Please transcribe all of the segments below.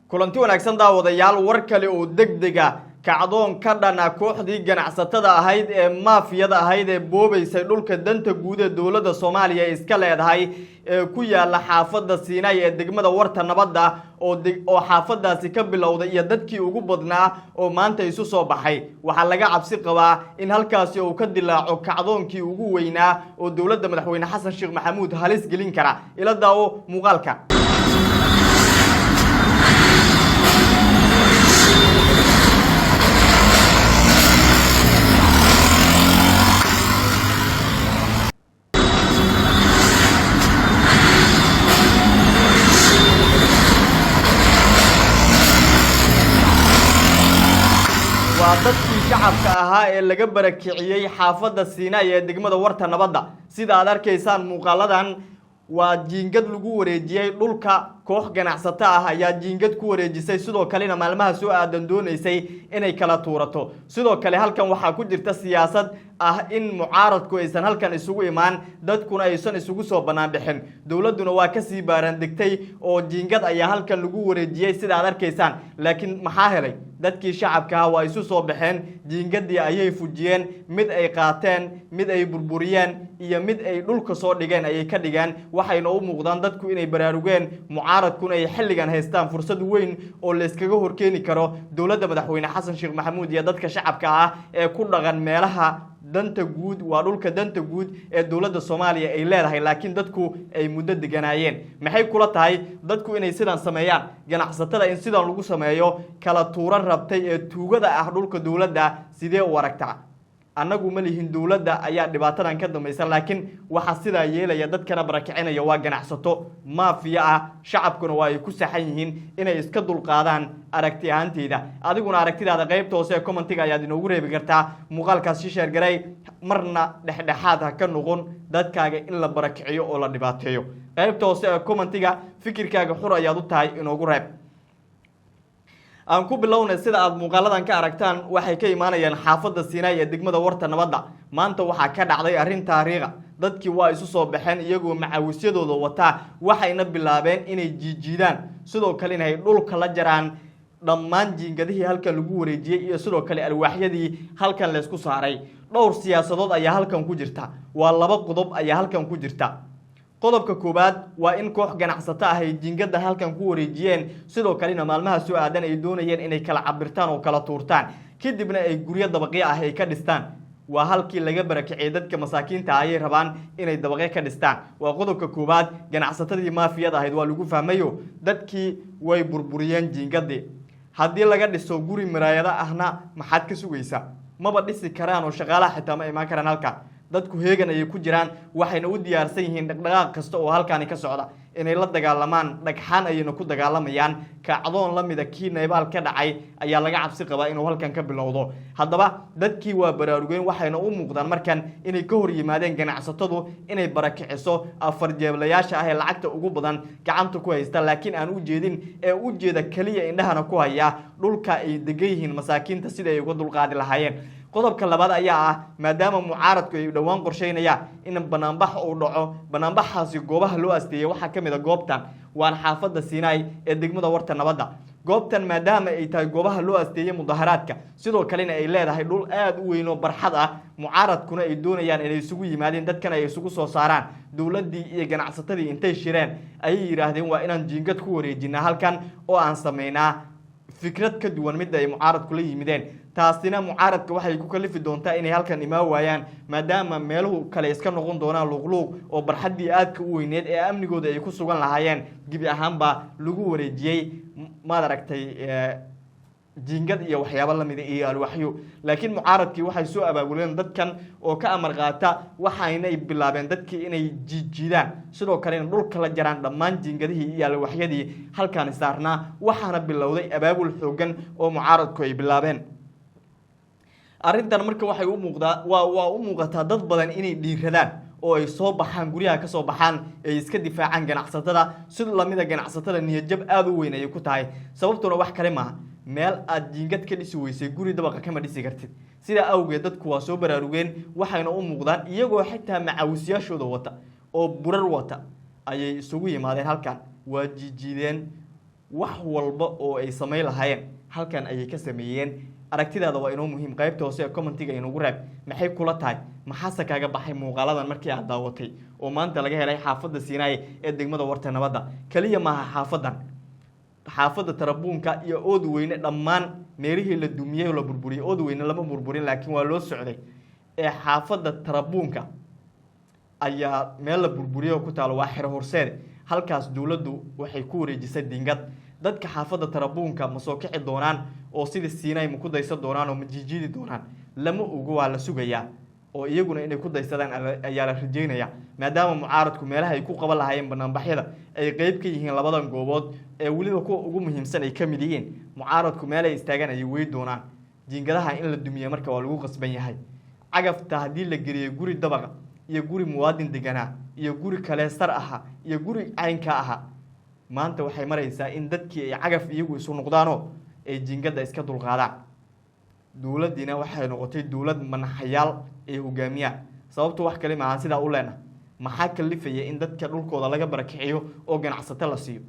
Kulanti wanaagsan daawadayaal, war kale oo degdega: kacdoon ka dhana kooxdii ganacsatada ahayd ee maafiyada ahayd ee boobaysay dhulka danta guud ee dowladda Soomaaliya ay iska leedahay ee ku yaala xaafadda Siinay ee degmada Warta Nabadda oo xaafadaasi ka bilowday iyo dadkii ugu badnaa oo maanta isu soo baxay. Waxaa laga cabsi qabaa in halkaasi uu ka dilaaco kacdoonkii ugu weynaa oo dowladda madaxweyne Xasan Sheekh Maxamuud halis gelin kara. Ila daawo muuqaalka. Waa dadkii shacabka ahaa ee laga barakiciyey xaafadda Siinaay ee degmada Warta Nabadda. Sida aad arkaysaan muuqaaladan, waa jiingad lagu wareejiyey dhulka. Koox ganacsato ah ayaa jiingad ku wareejisay, sidoo kalena maalmaha soo aadan doonaysay inay kala tuurato. Sidoo kale halkan waxaa ku jirta siyaasad ah in mucaaradku aysan halkan isugu imaan, dadkuna aysan isugu soo bannaan bixin. Dowladduna waa kasii baaraan degtay oo jiingad ayaa halkan lagu wareejiyey, sida aad arkaysaan. Laakiin maxaa helay? Dadkii shacabka ah waa isu soo baxeen, jiingadii ayay fujiyeen. Mid ay qaateen, mid ay burburiyeen iyo mid ay dhulka soo dhigeen ayay ka dhigeen. Waxayna u muuqdaan dadku inay baraarugeen, mucaaradkuna ay xilligan haystaan fursad weyn oo layskaga horkeeni karo dowladda madaxweyne Xasan Sheekh Maxamuud iyo dadka shacabka ah ee ku dhaqan meelaha danta guud. Waa dhulka danta guud ee dowladda Soomaaliya ay leedahay, laakiin dadku ay muddo deganaayeen. Maxay kula tahay dadku inay sidan sameeyaan, ganacsatada in sidan lagu sameeyo kala tuuran rabtay ee tuugada ah dhulka dowladda? Sidee u aragtaa? Annagu ma lihin dowladda ayaa dhibaatadan ka dambaysa, laakiin waxaa sidaa yeelaya, dadkana barakicinaya, waa ganacsato maafiya ah. Shacabkuna waa ay ku saxan yihiin inay iska dulqaadaan aragti ahaanteyda. Adiguna aragtidaada qaybta hoose ee commentiga ayaad inoogu reebi kartaa. Muuqaalkaas shi share garay, marna dhexdhexaad ha ka noqon dadkaaga in la barakiciyo oo la dhibaateeyo. Qaybta hoose ee commentiga fikirkaaga xur ayaad u tahay, inoogu reeb. Aan ku bilownay. Sida aada muuqaaladan ka aragtaan, waxay ka imaanayaan xaafadda Siinaay ee degmada Warta Nabadda. Maanta waxaa ka dhacday arrin taariikha. Dadkii waa isu soo baxeen iyagoo macawisyadooda wataa, waxayna bilaabeen inay jiijiidaan, sidoo kale inay dhulka la jaraan dhammaan jiingadihii halkan lagu wareejiyey iyo sidoo kale alwaaxyadii halkan laysku saaray. Dhowr siyaasadood ayaa halkan ku jirta. Waa laba qodob ayaa halkan ku jirta. Qodobka koowaad waa in koox ganacsato ah ay jiingada halkan ku wareejiyeen, sidoo kalena maalmaha soo aadan ay doonayeen inay kala cabirtaan oo kala tuurtaan, kadibna ay guryo dabaqyo ah ay ka dhistaan. Waa halkii laga barakiciyey dadka masaakiinta ah ayay rabaan inay dabaqyo ka dhistaan. Waa qodobka koowaad. Ganacsatadii maafiyada ahayd waa lagu fahmayo, dadkii way burburiyeen jiingadii. Haddii laga dhiso guri miraayado ahna, maxaad ka sugaysaa? Maba dhisi karaan oo shaqaalaha xitaa ma imaan karaan halkan. Dadku heegan ayay ku jiraan, waxayna u diyaarsan yihiin dhaqdhaqaaq kasta oo halkaani ka socda inay la dagaalamaan. Dhagxaan ayayna ku dagaalamayaan. Kacdoon la mida kii Naybaal ka dhacay ayaa laga cabsi qabaa inuu halkan ka bilowdo. Haddaba dadkii waa baraarugeen, waxayna u muuqdaan markan inay ka hor yimaadeen ganacsatadu inay barakiciso afar jeeblayaasha ah ee lacagta ugu badan gacanta ku haysta, laakiin aan u jeedin ee u jeeda keliya indhahana ku haya dhulka ay degan yihiin masaakiinta sida ay uga dulqaadi lahaayeen. Qodobka labaad ayaa ah, maadaama mucaaradku ay dhowaan qorsheynayaan in banaanbax uu dhaco, banaanbaxaasi goobaha loo asteeyey waxaa ka mid a goobtan, waana xaafadda Siinaay ee degmada Warta Nabadda. Goobtan maadaama ay tahay goobaha loo asteeyey mudaharaadka, sidoo kalena ay leedahay dhul aada u weyn oo barxad ah, mucaaradkuna ay doonayaan inay isugu yimaadeen, dadkana ay isugu soo saaraan, dowladdii iyo ganacsatadii intay shireen ayay yidhaahdeen waa inaan jiingad ku wareejinaa halkan oo aan samaynaa fikrad ka duwan midda ay mucaaradku la yimideen. Taasina mucaaradka waxay ku kalifi doontaa inay halkan imaan waayaan, maadaama meeluhu kale iska noqon doonaan luuqluuq oo barxaddii aadka u weyneed ee amnigooda ay ku sugan lahaayeen gebi ahaanba lagu wareejiyey, maad aragtay, jiingad iyo waxyaabo lamida iyo alwaxyo. Laakiin mucaaradkii waxay soo abaabuleen dadkan oo ka amar qaata, waxaynay bilaabeen dadkii inay jiijiidaan, sidoo kalena dhulka la jaraan dhammaan jiingadihii iyo alwaxyadii halkaani saarnaa. Waxaana bilowday abaabul xoogan oo mucaaradku ay bilaabeen. Arrintan marka waxay u muuqdaa, waa u muuqataa dad badan inay dhiiradaan oo ay soo baxaan, guryaha ka soo baxaan, ay iska difaacaan ganacsatada. Si lamida ganacsatada niyadjab aada u weyn ayay ku tahay. Sababtuna wax kale maaha, meel aad jiingad ka dhisi weysay guri dabaqa kama dhisi kartid. Sidaa awgeed dadku waa soo baraarugeen, waxayna u muuqdaan iyagoo xitaa macawisyaashooda wata oo burar wata ayay isugu yimaadeen halkan. Waa jiijiideen. Wax walba oo ay samayn lahaayeen halkan ayay ka sameeyeen. Aragtidaada waa inoo muhiim. Qaybta hoose ee commentiga inoogu reeb: maxay kula tahay? Maxaase kaaga baxay muuqaaladan markii aad daawatay oo maanta laga helay xaafadda Siinaay ee degmada Warta Nabadda? Keliya maaha xaafadan, xaafadda Tarabuunka iyo Oodweyne, dhammaan meelihii la dumiyey oo la burburiyey. Oodweyne lama burburin, laakiin waa loo socday. Ee xaafadda Tarabuunka ayaa meel la burburiyey oo ku taalo, waa Xero Horseed. Halkaas dowladdu waxay ku wareejisay dingad. Dadka xaafadda Tarabuunka ma soo kici doonaan oo sidii Siinay ma ku daysan doonaan oo ma jiijiidi doonaan? Lama ogo, waa la sugayaa oo iyaguna inay ku daysadaan ayaa la rajeynaya, maadaama mucaaradku meelaha ay ku qaban lahaayeen banaanbaxyada ay qeyb ka yihiin labadan goobood ee weliba kuwa ugu muhiimsan ay ka mid yihiin. Mucaaradku meel ay istaagaan ayay wey doonaan. Jiingadaha in la dumiye marka waa lagu qasban yahay. Cagafta haddii la geliyey guri dabaqa iyo guri muwaadin deganaa iyo guri kale sar aha iyo guri caynka aha, maanta waxay maraysaa in dadkii ay cagaf iyagu isu noqdaanoo ay jiingadda iska dulqaadaan. Dowladdiina waxay noqotay dowlad manaxayaal ay hogaamiyaan. Sababtu wax kale maaha sidaa u leena. Maxaa kalifaya in dadka dhulkooda laga barakiciyo oo ganacsato la siiyo?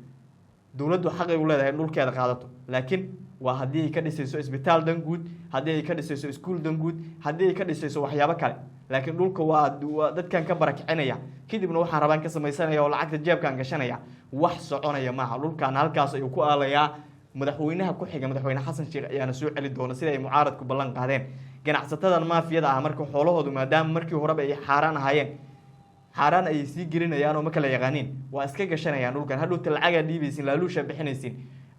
Dowladdu xaqay u leedahay in dhulkeeda qaadato, laakiin waa haddii ay ka dhisayso isbitaal dan guud, haddii ay ka dhisayso iskuul dan guud, haddii ay ka dhisayso waxyaabo kale. Laakiin dhulka waa dadkan ka barakicinaya, kadibna waxaan rabaan ka samaysanaya oo lacagta jeebkaan gashanaya, wax soconaya maaha. Dhulkaan halkaas ayuu ku aalayaa. Madaxweynaha ku xiga, Madaxweyne Xasan Sheekh, ayaana soo celi doona sida ay mucaaradku ballan qaadeen. Ganacsatadan maafiyada ah marka xoolahoodu, maadaama markii horeba ay xaaraan ahaayeen, xaaraan ayay sii gelinayaan oo ma kala yaqaaniin, waa iska gashanayaan dhulkan. Hadhowta lacagaa dhiibaysin, laaluushaa bixinaysin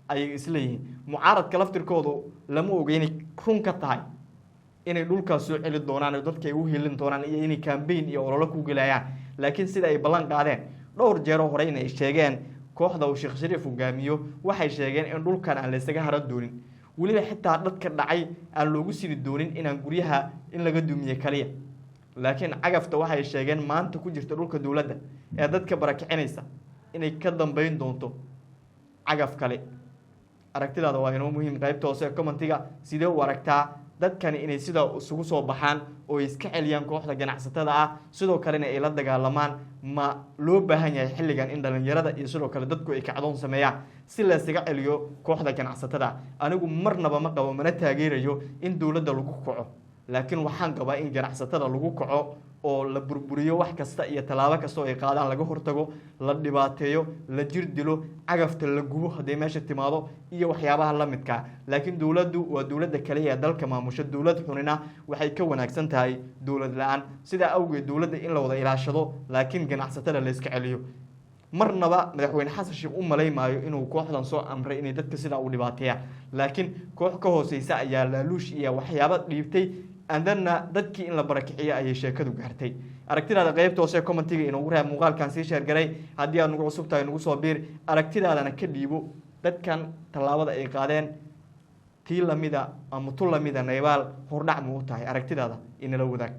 ayay isleeyihiin. Mucaaradka laftirkoodu lama oga inay run ka tahay inay dhulkaas soo celi doonaan oo dadka ay u helin doonaan iyo inay campaign iyo ololo ku gelayaan. Laakiin sida ay ballan qaadeen dhowr jeeroo hore inay sheegeen, kooxda uu Sheekh Shariif hogaamiyo waxay sheegeen in dhulkan aan laysaga haran doonin, weliba xitaa dadka dhacay aan loogu sidi doonin inaan guryaha in laga dumiye kaliya. Laakiin cagafta waxay sheegeen maanta ku jirta dhulka dowladda ee dadka barakicinaysa inay ka dambeyn doonto cagaf kale. Aragtidaada waa inoo muhiim. Qaybta hoose ee commentiga: sidee u aragtaa dadkani inay sidaa isugu soo baxaan oo ay iska celiyaan kooxda ganacsatada ah, sidoo kalena ay la dagaalamaan? Ma loo baahan yahay xilligan in dhalinyarada iyo sidoo kale dadku ay kacdoon sameeyaan si laysaga celiyo kooxda ganacsatada? Anigu marnaba ma qabo, mana taageerayo in dowladda lagu kaco, laakiin waxaan qabaa in ganacsatada lagu kaco oo la burburiyo wax kasta iyo tallaabo kasta oo ay qaadaan laga hortago, la dhibaateeyo, la jir dilo, cagafta la gubo hadday meesha timaado iyo waxyaabaha la midkaa. Laakiin dowladdu waa dowladda kaliya ee dalka maamusho. Dowlad xunina waxay ka wanaagsan tahay dowlad la-aan. Sidaa awgeed dowladda in la wada ilaashado, laakiin ganacsatada la iska celiyo. Marnaba Madaxweyne Xasan Sheekh u malay maayo inuu kooxdan soo amray inay dadka sidaa u dhibaateeyaan, laakiin koox ka hooseysa ayaa laaluush iyo waxyaabo dhiibtay, andana dadkii in la barakiciyo ayay sheekadu gaartay. Aragtidaada qeybta hoose commentiga inoogu reeb. Muuqaalkan sii share garay. Haddii aad nagu cusub tahay, nagu soo biir. Aragtidaadana ka dhiibo dadkan tallaabada ay qaadeen. Tii lamida ama tu lamida Naybaal hordhac muu tahay? Aragtidaada inala wadaag.